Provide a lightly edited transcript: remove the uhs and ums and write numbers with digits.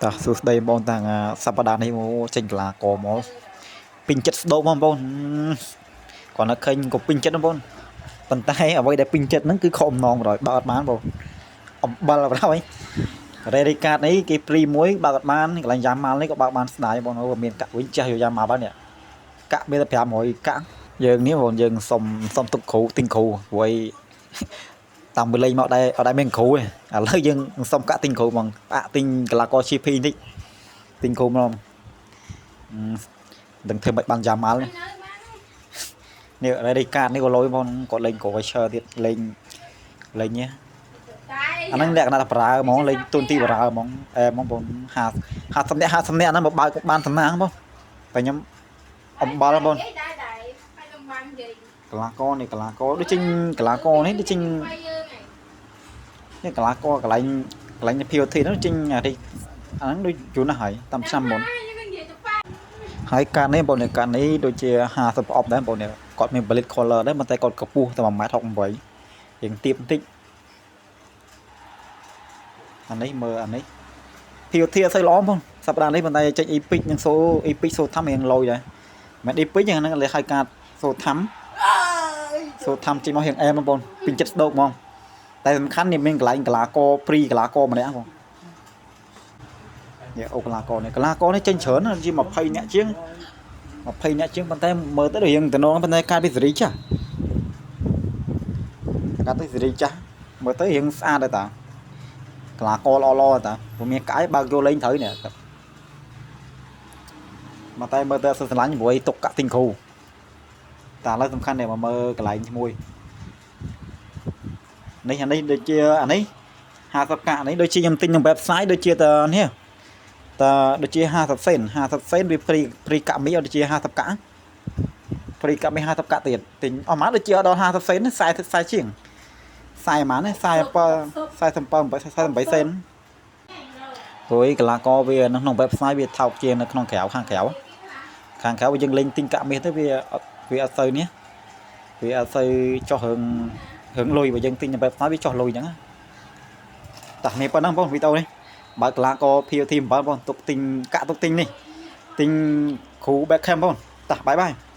តោះសួស្តីបងតាំងសប្តាហ៍នេះមកចេញកលាកមកពេញចិត្តស្ដោកបងប្អូនគាត់នៅឃើញក៏ពេញចិត្តបងប្អូនប៉ុន្តែអ្វីដែលពេញចិត្តហ្នឹងគឺខកអំណងបណ្ដោយបើកអត់បានបងអំបិលបណ្ដោយរេរីកាតនេះគេ free មួយបើកអត់បានកន្លែងយ៉ាម៉ាល់នេះក៏បើកបានស្ដាយបងប្អូនមានកាក់វិញចេះយកយ៉ាម៉ាល់បាននេះកាក់មានតែ500កាក់យើងនេះបងយើងសុំសុំទុកគ្រូទិញគ្រូព្រោះអីតាមទៅលេងមកដែរអត់ដែរមានគ្រូទេឥឡូវយើងសុំកាក់ទិញគ្រូហ្មងផ្អាកទិញកីឡាករ GP បន្តិចទិញគ្រូហ្មងដឹងធ្វើមិនបានយ៉ាម៉ាល់នេះនេះរេរីកាតនេះក៏លយបងគាត់លេងគ្រូឈើទៀតលេងលេងនេះអាហ្នឹងលក្ខណៈថាប្រើហ្មងលេងទូនទីប្រើហ្មងអែហ្មងបង50 50នាក់50នាក់ហ្នឹងមកបើកបានសំណាងបងតែខ្ញុំអំបិលបង ដែរដែរហើយកំបាំងនិយាយក ីឡាករនេះកីឡាករដូចចេញកីឡាករនេះដូចចេញ យើងឯង នេះកីឡាករកន្លែងកន្លែង POT ហ្នឹងចេញអានេះអាហ្នឹងដូចយូរណាស់ហើយតាមឆ្នាំមុន យើងនិយាយទៅប៉ា ហើយកាតនេះបងនេះកាតនេះដូចជា50ប្រអប់ដែរបងនេះគាត់មាន bullet color ដែរប៉ុន្តែគាត់កម្ពស់តែ1.68ម៉ែត្ររៀងទាបបន្តិចអានេះមើលអានេះ POT អត់សូវល្អបងសប្តាហ៍នេះប៉ុន្តែចេញ Epic និងសូ Epic សូថាំរៀងលយដែរមិន Epic ហ្នឹងលេហៅកាតសូថាំសូថាំចេញមករៀងអែមបងប្អូនពេញចិត្តស្ដោកហ្មងតែសំខាន់នេះមានកន្លែងកីឡាករ free កីឡាករម្នាក់បងនេះអូកីឡាករនេះកីឡាករនេះចេញច្រើនណាស់ជា20នាក់ជាង20នាក់ជាងប៉ុន្តែមើលទៅរៀងតំណងប៉ុន្តែកាតពីសេរីចាស់កាតទៅសេរីចាស់មើលទៅរៀងស្អាតដែរតាកីឡាករល្អៗតាព្រោះមានកាយបើកយកលេងត្រូវនេះមកតែមើលទៅអត់សូវស្រឡាញ់ព្រោះឯទុកកាក់ទិញគ្រូតែឥឡូវសំខាន់នេះមកមើលកន្លែងមួយនេះអានេះដូចជាអានេះ50កាក់នេះដូចជាខ្ញុំទិញក្នុង website ដូចជាតនេះតដូចជា50សេន50សេនវា free free កាក់មីដូចជា50កាក់ free កាក់មី50កាក់ទៀតទិញអស់មកដូចជាអត់ដល់50សេន40 40ជាង40ប៉ុន្មាន47 47 48សេនព្រោះឯកីឡាករវានៅក្នុង website វាថោកជាងនៅក្នុងក្រៅខាងក្រៅខាងក្រៅយើងលេងទិញកាក់មាសទៅវាអត់សូវនេះវាអត់សូវចុះរឿងរឿងលុយបើយើងទិញនៅ website វាចុះលុយអញ្ចឹងណាតោះមានប៉ុណ្ណឹងបងវីដេអូនេះបើកីឡាករ POT 7បងទុកទិញកាក់ទុកទិញនេះទិញគ្រូ Beckham បងតោះ bye bye.